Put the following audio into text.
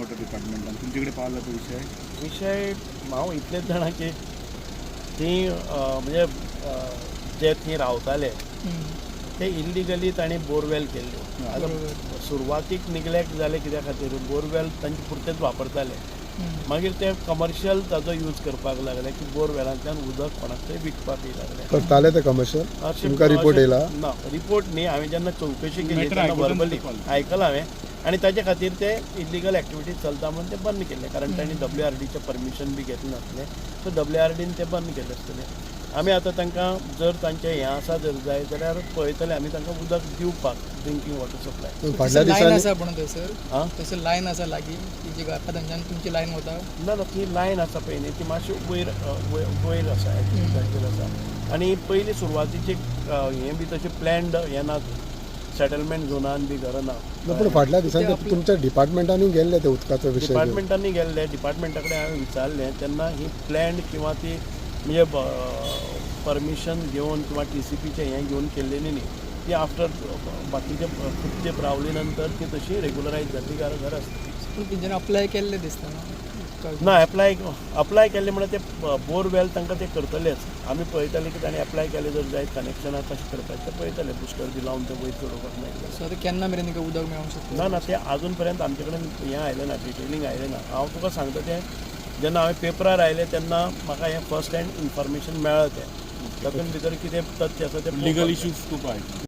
Water डिपार्टमेंटान तुमचे कडेन पावला तो विशय? विशय हांव इतलेच जाणा की ती म्हणजे जे थंय रावताले ते इल्लिगली तांणी बोरवेल केल्ल्यो. आतां सुरवातीक निग्लेक्ट जालें कित्या खातीर? बोरवेल तांचे पुरतेच वापरताले, मागीर ते कमर्शियल ताजो यूज करपाक लागले की बोरवेलांतल्यान उदक कोणाक तरी विकपाक लागले. करताले ते कमर्शियल? तुमकां रिपोर्ट येयला? ना, रिपोर्ट न्ही. हांवें जेन्ना चवकशी केली Matter तेन्ना आयकून वर्बली तुका. आयकलां हांवें आनी ताजे खातीर ते इल्लिगल एक्टिविटीज चलता म्हणून ते बंद केल्ले, कारण तांणी डब्ल्यू आर डीचें परमिशन बी घेतलें नासलें. सो डब्ल्यू आर डीन ते बंद केल्ले आसतले. आमी आतां तांकां जर तांचें हें आसा जर जाय जाल्यार पळयतले आमी तांकां उदक दिवपाक, ड्रिंकींग वॉटर सप्लाय. फाटल्या लायन दिसांनी आसा पूण थंयसर आं? थंयसर लायन आसा लागीं ती जी घरा थंयच्यान तुमची लायन वता? ना ना, ती लायन आसा पळय न्ही, ती मातशी वयर वयर आसा, ताचेर आसा. आनी पयलीं सुरवातीचे हें बी तशें प्लॅन्ड हें ना, सेटलमेंट झोनान बी घरां ना. ना, पूण फाटल्या दिसांनी ते तुमच्या डिपार्टमेंटानूय गेल्ले ते उदकाचो विशय घेवन. डिपार्टमेंटांनी गेल्ले, डिपार्टमेंटा कडेन हांवें विचारलें तेन्ना ही प्लॅन्ड किंवा ती म्हणजे परमिशन घेवन किंवा टीसीपीचें हें घेवन केल्लेली न्ही ती. आफ्टर बाकीचे खूब तेंप रावले नंतर ती तशी रेगुलरायज जातली, घरां घर आसतली. पूण तेंच्यांनी अप्लाय केल्लें दिसता न्हू उदकाक? ना, एप्लाय अप्लाय केल्लें म्हणल्यार ते बोरवेल तांकां ते करतलेच. आमी पळयतले की तांणी एप्लाय केलें जर जायत, कनेक्शनां कशें करपाचें तें पळयतले, बुस्टर बी लावन तें वयर चडोवपाक मेळटलें. सो आतां केन्ना मेरेन तांकां उदक मेळोंक शकता? ना ना, ते अजून पर्यंत आमचे कडेन हें आयलें ना, डिटेलिंग आयलें ना. हांव तुका सांगता, तें जेन्ना हांवें पेपरार आयलें तेन्ना म्हाका हें फर्स्ट हँड इन्फॉर्मेशन मेळ्ळां. तें तातूंत भितर कितें तथ्य आसा तें लिगल इश्यूज खूप आहेत.